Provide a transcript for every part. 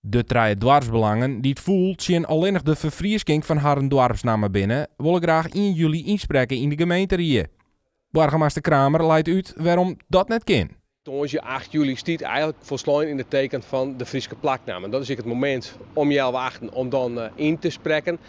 De trije doarpsbelangen, dy't fûl tsjin allinnich de ferfrysking fan harren doarpsnamme binne, wolle graach ien july ynsprekke yn de gemeenterie. Boargemaster Kramer leit út wêrom't dat net kin. Tongersdei 8 july stiet eigenlik folslein yn it teken fan de Fryske plaknammen. Dat is ek it momint om healwei achten om dan yn te sprekken.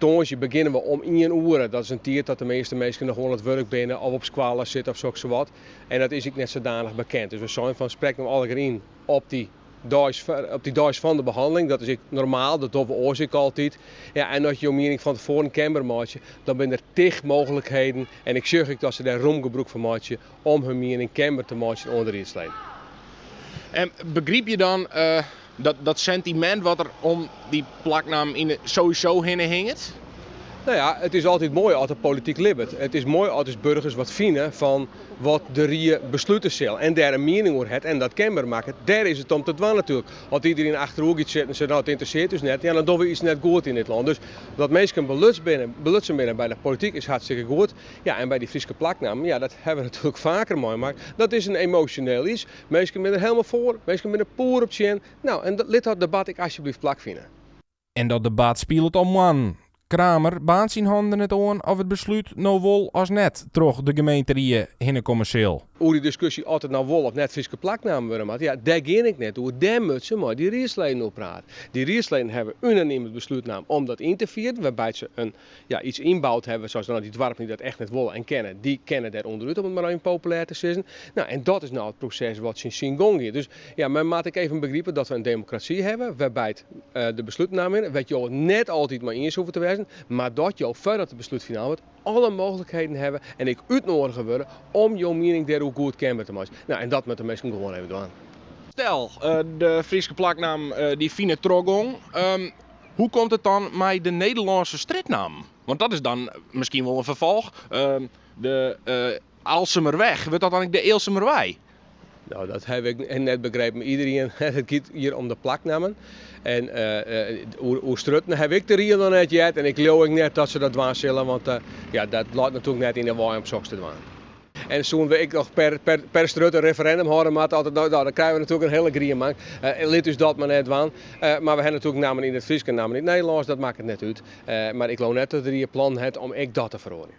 Tongersdei begjinne we om ien oere. Dat is in tiid dat de measte minsken noch oan it wurk binne of op skoalle sitte of sokssawat. En dat is ek net sadanich bekend. Dus we seinen fan sprek no allegear yn op dy deis, op dy deis fan de behanneling. Dat is ek normaal, dat dogge we oars ek altyd. Ja, en as je jo miening fan tefoaren kenber meitsje, dan binne der tig mooglikheden en ik sjoch ek dat se dêr rom gebrûk fan meitsje om hun miening kenber te meitsjen oan de riedsleden. En begryp je dan dat sentimint wat der om dy plaknammen yn sowieso hinne hinget? Nou ja, it is altyd moai as de polityk libbet. It is moai as ús burgers wat fine fan wat de rie beslute sil en dêr in miening oer hat en dat kenber makket. Dêr is it om te dwaan natuerlik. As iderien achteroer giet sitten en seit, nou it ynteressearret ús net, ja dan dogge we iets net goed yn dit lân. Dus dat minsken belutsen binne by de polityk is hartstikke goed. Ja, en by dy Fryske plaknammen, ja dat hawwe we natuerlik faker meimakke, dat is in emosjoneel iets. Minsken binne der helemaal foar, minsken binne der poer op tsjin. Nou, en lit dat debat ek asjebleaft plakfine. En dat debat spilet al moannen. Kramer baarnt syn hannen der net oan of it beslút no wol as net troch de gemeenterie hinne komme sil. Oer dy diskusje oft it no wol of net Fryske plaknammen wurde moat, ja, dêr gean ik net oer. Dêr moat se mei dy riedsleden oer prate. Dy riedsleden hawwe unanym it beslút naam om dat yn te fieren, wêrby't se in ja, iets ynboud hawwe, sa as no dy doarpen dy't dat echt net wolle en kinne, dy kinne dêr ûnderút, om it mar even populêr te sizzen. No, en dat is no it proses wat syn gong giet. Dus ja, men moat ek even begripe dat we in demokrasy hawwe, wêrby't de besluten naam binne, wêr't jo it net altyd mei iens hoege te wêzen, mar dat jo, foardat it beslút finaal wurdt, alle mooglikheden hawwe en ek útnoadige wurde om jo miening dêroer goed kenber te meitsjen. No, en dat moatte minsken gewoan even dwaan. Stel, de Fryske plaknammen dy fine trochgong. Hoe komt it dan mei de Nederlânske strjitnammen? Want dat is dan miskien wol in ferfolch. De Aalsumerweg, wurdt dat dan ek de Ealsumerwei? No, dat haw ik net begrepen. Iderien, it giet hjir om de plaknammen. En oer strjitten haw ik de rie noch net heard en ik leau ek net dat se dat dwaan sille, want ja, dat leit natuerlik net yn de wei om soks te dwaan. En soene we ek noch per strjitte in referendum hâlde moatte, as it no, dan krije we natuerlik in hiele grienmank. Lit ús dat mar net dwaan. Mar we ha natuerlik nammen yn it Frysk en nammen yn it Nederlânsk, dat makket net út. Mar ik leau net dat de rie plannen hat om ek dat te feroarjen.